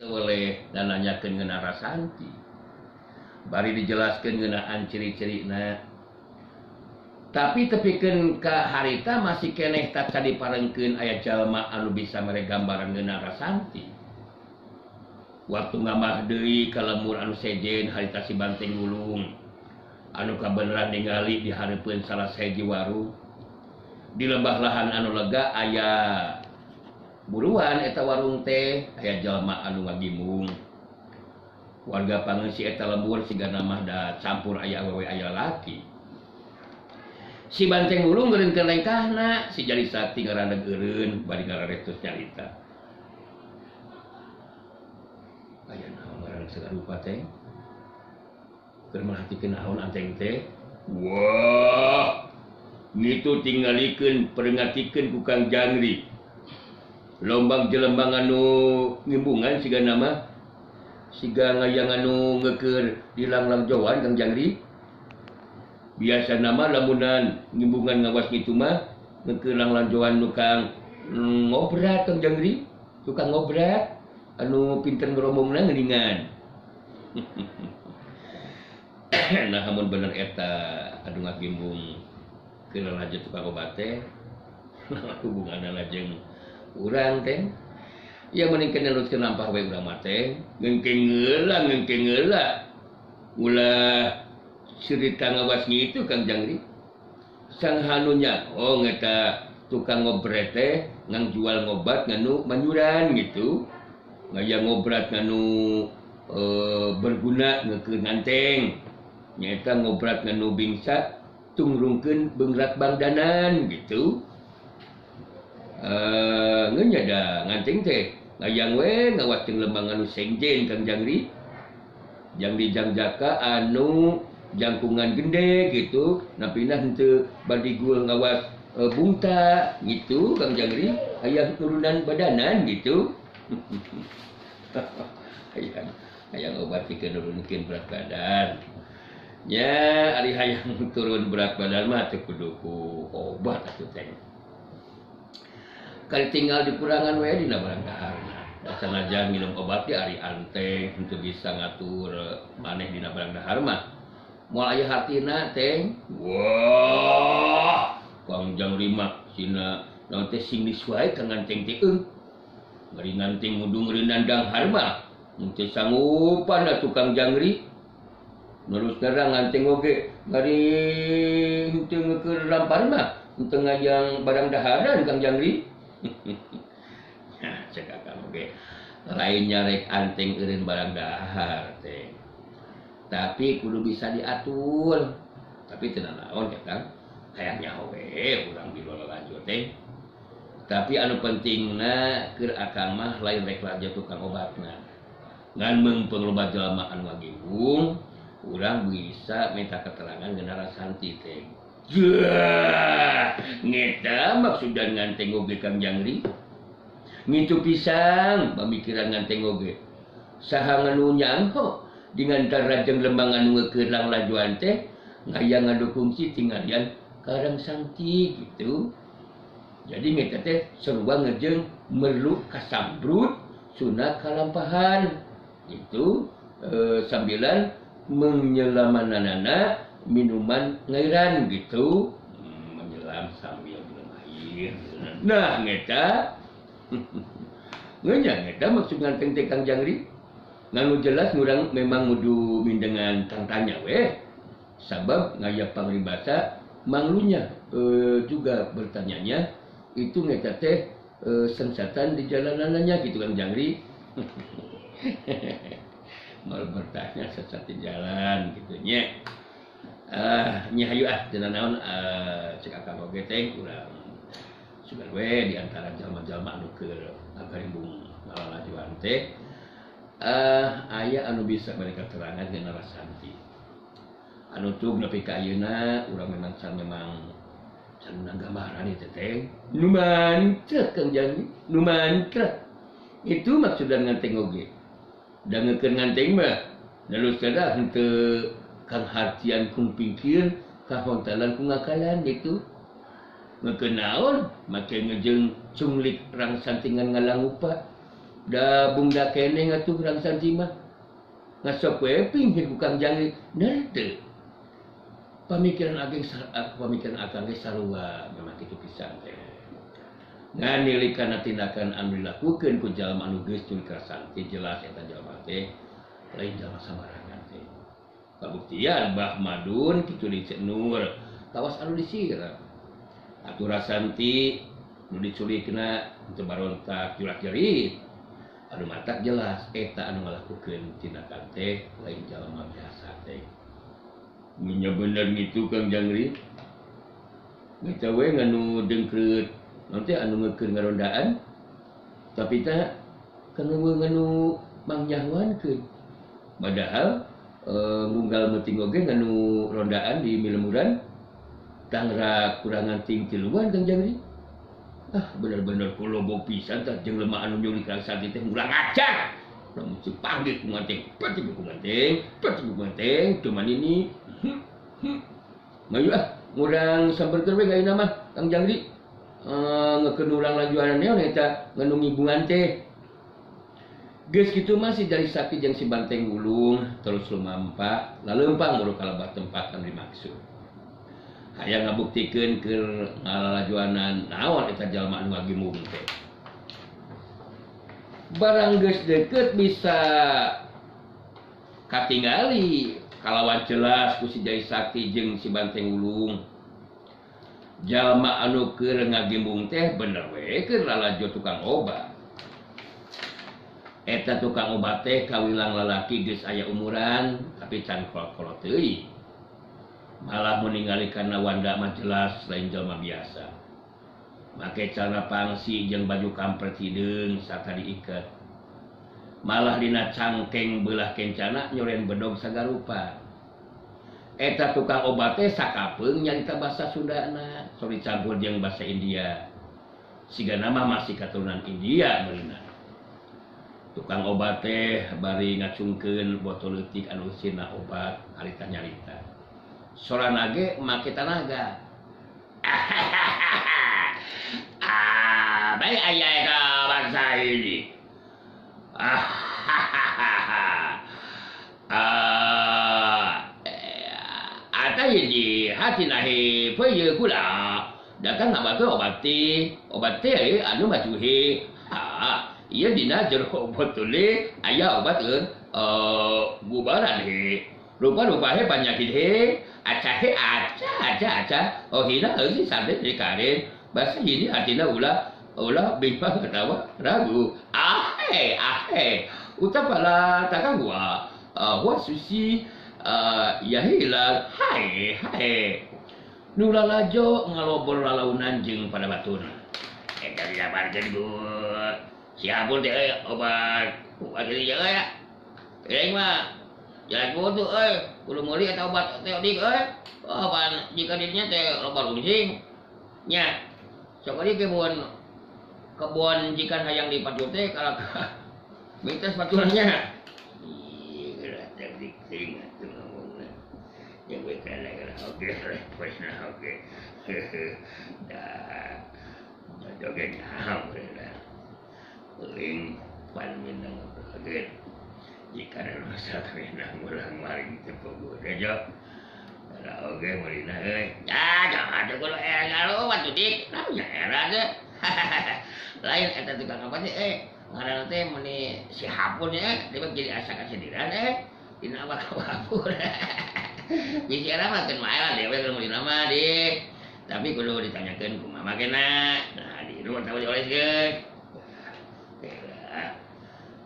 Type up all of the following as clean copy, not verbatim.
Boleh dan nanyakeun ngeunaan Rasanti. Bari dijelaskeun ngeunaan ciri-cirina. Tapi tepikeun ka harita masih keneh taca diparengkeun aya jalma anu bisa mere gambaran ngeunaan Rasanti. Waktu ngamah deui ka lembur anu sejen harita si Banteng Wulung. Anu kabeneran ningali di hareupeun salah sahiji warung. Di lembah lahan anu lega aya buruan eta warung teh aya jalma anu ngagimbung. Warga pangeusi eta lembur sigana mah da campur aya awewe aya lalaki. Si Banteng Wulung ngeureunkeun lengkahna, si Jali Sakti ngaraneg eureun bari ngararetus nyarita. Aya naon ngaran sagarupa teh? Keur merhatikeun naon anteng teh? Wah, ngitu tingalikeun peringatikeun ku Kang Jangri. Lombang jelembang anu ngimbungan siga nama siga ngayang anu ngeukeun di langlang jowan Kang Jangri. Biasa nama lamunan ngimbungan ngawas ngitu mah ngeukeun langlang jowan tukang ngobrat Kang Jangri, tukang ngobrat anu pinter ngeromongna geuningan. Nah amun bener eta anu ngagimbung keur lalajo tukang obat teh hubunganna jeung urang teh ya mending neruskeun lampah we urang mah teh ngengkengeula ngengkengeula ulah cerita ngawas ngitu Kang Jangri. Sang hanunya oh ngeta tukang ngobret teh ngang jual ngobat nganu manyuran gitu ngaya ngobrat nganu berguna ngeukeun nganteng nyaeta ngobrat nganu bingsa tungrungkeun beungrat bangdanan gitu. Ngeunya da nganteng teh ngayang we ngawas jeung lembang anu sengjen Kang Jangri. Jangri jangjaka anu jangkungan gede gitu napina henteu badigul ngawas bungta gitu Kang Jangri aya turunan badanan gitu. Hayang hayang obat pikeun nurunkeun berat badan. Nya ari hayang turun berat badan mah teu kudu ku obat atuh teh. Kali tinggal dikurangan we dina barang daharna. Sanajan minum obat ge ari anteng henteu bisa ngatur maneh dina barang dahar mah. Moal aya hartina teh. Wah, Kang Jangri mah sina naon teh sing disuai ka nganteng teh eung. Ngari nganteng mudung nandang har mah henteu sanggupan atuh Kang Jangri. Nerus terang nganteng oge ngari henteu ngeukeun lampar mah henteu ngajang barang daharan Kang Jangri. Nah, cek akang oge lain nyarek anteng eureun barang dahar teh. Tapi kudu bisa diatur. Tapi teu nanaon ya Kang. Hayang nyaho we urang di lanjut teh. Tapi anu pentingna keur akang mah lain rek laja tukang obatna. Ngan meungpeung loba jelema anu ngagimbung, urang bisa minta keterangan ngeunaan Rasanti teh. Jah, ngeta maksudan nganteng oge Kang Jangri. Ngitu pisang pamikiran nganteng oge. Saha nganu nyangho dingantar jeung lembang anu ngeukeun langlajuan teh ngayang ngadukung si tinggalian Karang Santi gitu. Jadi ngeta teh sarua ngejeung merlu kasambrut sunah kalampahan itu sambilan menyelamananana minuman ngairan gitu, menyelam sambil minum air. Nah ngeta ngenya ngeta maksud nganteng teh Kang Jangri. Nganu jelas ngurang memang ngudu mindengan kang tanya weh. Sabab ngaya pangribasa manglunya juga bertanyanya itu ngeta teh sensatan di jalanannya gitu Kang Jangri. Mal bertanya sesat di jalan gitu nya. Nya hayu ah teu nanaon cek akang oge teh urang sugan we di antara jalma-jalma anu keur ngagarimbung ngalalajuan teh aya anu bisa mere keterangan ngeunaan Rasanti. Anu tug nepi ka ayeuna urang memang can memang can menang gambaran ieu teh. Nu mantra Kang Jangri, nu mantra. Itu maksudna nganteng oge. Da ngeukeun nganteng mah nalus kada henteu kang hartian kung pingkir kahontalan ku ngakalan gitu. Ngeukeun naon make ngejeung cunglik rang santingan ngalangupa. Da bungda keneh atuh Rangsanti mah. Ngasok we pinggir ku Kang Jangri. Bener teu? Pamikiran ageng pamikiran akang ge sarua memang kitu pisan teh. Ngan nilik kana tindakan anu dilakukeun ku jalma anu geus culik Rasanti jelas eta jalma teh lain jalma sambarangan teh. Kabuktian Bah Madun kitu di Ceu Nur kawas anu disiram. Atuh Rasanti nu diculikna teu barontak jurak jerit. Anu matak jelas eta anu ngalakukeun tindakan teh lain jalma biasa teh. Nya bener ngitu Kang Jangri. Eta we nganu dengkreut nanti anu ngeukeun ngarondaan tapi teh kanu nganu mangnyahoankeun. Padahal ngunggal meuting oge nganu rondaan di milemuran tangra kurangan ting tiluan Kang Jangri. Ah bener-bener kulobok pisan tah jeung lemah anu nyulik Rasanti teh urang ajar. Lamun ceu panggil ku nganteng, pati ku nganteng, pati ku nganteng, cuman ini. Mayu ah ngurang samperkeun we ayeuna mah Kang Jangri. Ngeukeun urang lajuanan neon eta nganu ngibungan teh. Geus kitu mah si Jari Sakti jeung si Banteng Wulung terus lumampa laleumpang muru ka tempat anu dimaksud. Hayang ngabuktikeun keur ngalalajuanan naon eta jalma anu ngagimung teh. Barang geus deukeut bisa katingali kalawan jelas ku si Jari Sakti jeung si Banteng Wulung. Jalma anu keur ngagimbung teh bener we keur lalajo tukang obat. Eta tukang obat teh kawilang lalaki geus aya umuran tapi can kolot-kolot teuing. Malah mun ningali kana wanda mah jelas lain jalma biasa. Make celana pangsi jeung baju kampret hideung sarta diiket. Malah dina cangkeng beulah kencana nyoren bedog sagarupa. Eta tukang obat teh sakapeung nyarita basa Sundana, sok dicampur jeung basa India. Sigana mah masih katurunan India meureunan. Tukang obat teh bari ngacungkeun botol leutik anu eusina obat harita nyarita. Sorana ge make tanaga. Ah, baik ayah eta bangsa ini. Ata hiji hati nahi peuyeul kula datang ngabatu obat teh anu majuhe. Ha, ieu dina jero botole aya obat gubaran he. Rupa-rupa he panyakit he, aca he aca aca aca. Oh hina eusi sande di karen. Bahasa ini artinya ulah ulah bimbang atawa ragu. Ahe ahe utapala takangwa wa susi yahila hai hai. Nu lalajo ngalobor lalaunan jeung pada batuna. Eta dilaparkeun ku siapun teh euy obat kuat ieu euy. Euy mah jalan kudu euy, kudu meuli eta obat teh dik euy. Oh pan jika dirinya teh loba rungsing. Nya sok di kebun jika hayang di pacul teh kalau minta sepatuannya. Ih, geura teh dicing atuh ngomongna. Jeung we kana oge repotna oge. Da joge nyaho lah. Uling pan minang oge. Jika rusak minang ulang maring teu pogo dejo. Lah oge meulina euy. Ya, jangan ada kudu era ngalobat tuh dik. Naon nya era teh. Lain eta tukang obat teh euy. Ngaranna teh meuni si hapun ya, dia jadi asa kasediran dina awak hapun. Bisi era mah keun wae lah dewe keur meulina mah dik. Tapi kudu ditanyakeun kumaha makena. Nah, di rumah tahu dioleskeun. Era.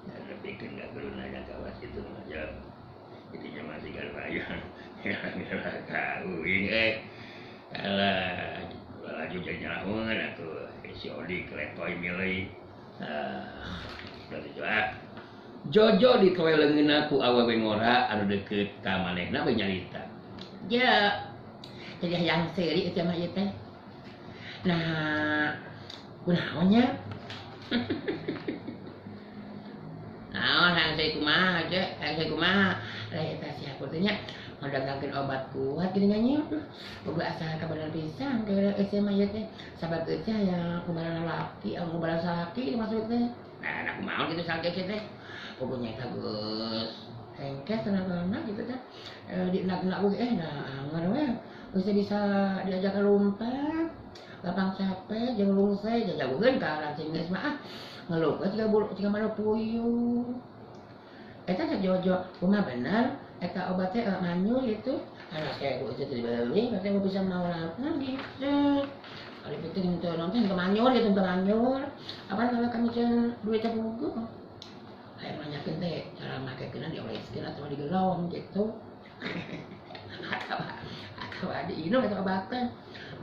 Dan lebihkeun ka kudu nanya ka wasit itu mah jawab. Jadinya masih garbayang. Kawin alah laju jadi nyalaun atuh si Odi keletoy milih. Jojo ditoe leungeunna ku awewe ngora anu deukeut ka manehna we nyarita. Ja. Jadi hayang seuri eta mah ieu teh. Nah, kunaon nya? Naon hayang seuri kumaha teh? Hayang seuri kumaha? Lah eta sia teh nya ngadagangkeun obat kuat geuningan nya. Boga asa kabeneran pisan teh eueuh mah ieu teh. Sabab eueuh hayang kumaha laki, kumaha salaki maksud teh. Nah, aku mau gitu sakit teh. Pokoknya eta geus hengkes tenagana gitu teh. Di enak-enak oge nah anger we. Geus bisa diajak lompat. Lapang capek jeung lungse jajaguheun ka rancing geus mah ah. Ngeluh we siga bulu siga manuk puyuh. Eta sajojo kumaha bener eta obat teh manyur gitu. Anak kayak gue itu dibeli, katanya gue bisa mau apa gitu. Kalau penting untuk nonton ke manyur gitu, ke manyur. Apa kalau kami cen duit buku? Ayo nanyakin teh cara make kena dioleskeun atau digelom gitu. Atau diinum atau obatnya.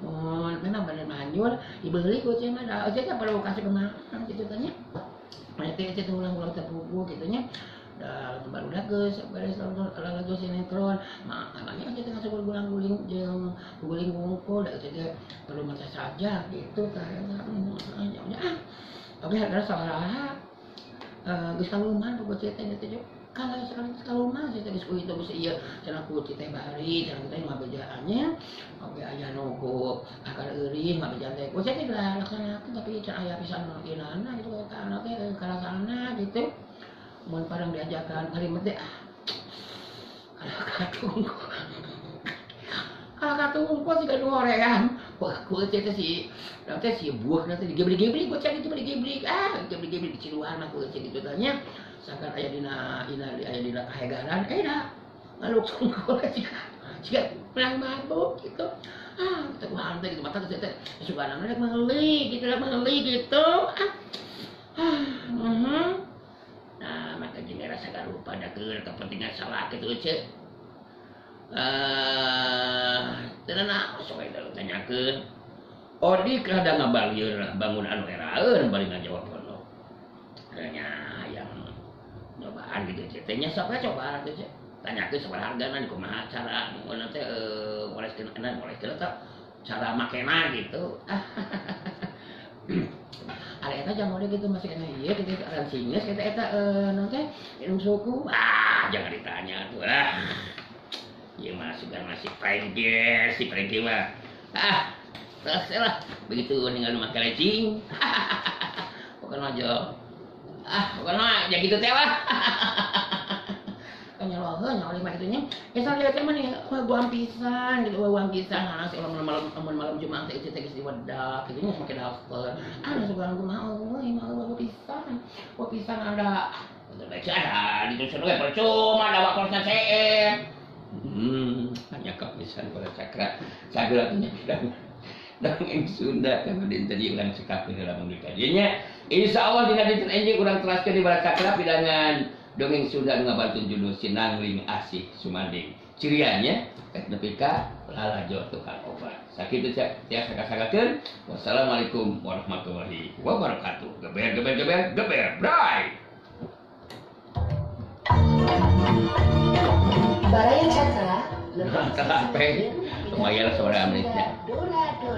Mun memang bener manyur, dibeli gue cen mah. Da teh perlu kasih kemana gitu tanya. Nanti teh ulang-ulang tepugu gitu nya. Da baru geus beres lalajo sinetron makanya kita ngasih gulang-guling jeung guling wungkul da teh perlu masa saja gitu tah ah oke harga sabaraha geus kaluman pokok teh teh kalau sekali kaluman teh geus kuy geus ieu cenah ku teh bari cenah teh ngabejaannya oke aya nu ku akar eureun ngabejaan teh ku teh laksanakeun tapi can aya pisan inana gitu ka anak teh karasana gitu. Mun parang diajakan kalimat teh ah kalah katungku siga nu hoream ku teh si teh si buah teh digeblig-geblig ku cek digeblig-geblig ah digeblig-geblig diciluan mah ku cek kitu tanya sangkan aya dina aya dina kahegaran da ngaluk sungkul siga menang mabuk gitu ah teh ku hantu gitu mata teh sugana rek meuli gitu rek meuli gitu ah ah. Nah, maka jeung rasa garupa da keur kepentingan salah kitu euceuk. Teu naon sok eta tanyakeun. Odik rada ngabalieun bangun anu eraeun bari ngajawab kono. Nya hayang nyobaan gitu ceu teh nya sok we cobaan teh ceu. Tanyakeun sabaraha hargana kumaha cara ngono teh ngoleskeun ngoleskeun teh cara makena gitu. Ari eta jamore gitu masih kena ieu gitu rancingeus eta eta naon teh minum suku ah jangan ditanya tuh ah ieu mah sugan masih Frankie si Frankie mah ah terus lah begitu ninggal make lecing bukan aja ah bukan mah ya gitu teh lah nyawa nyawa lima itunya ya saya lihat mah nih buang pisan gitu buang pisan nah si malam malam Jumat teh teh geus diwedak gitu nya make daftar ah sugan kumaha euy mau buang pisan ada baca ada di tulisan we percuma ada waktu CE hanya kepisan pada cakra sagala nya dongeng Sunda kan dinten ieu urang cekapkeun dalam kajiannya insyaallah dina dinten enjing urang teraskeun di Balad Cakra pidangan dongeng Sunda ngabantu judul Sinangling Asih Sumanding. Ciriannya nepi ka lalajo tukang obat. Sakitu tiasa kasagakeun. Wassalamualaikum warahmatullahi wabarakatuh. Geber geber geber geber. Bray. Baraya Cakra. Lumayan suara Amerika.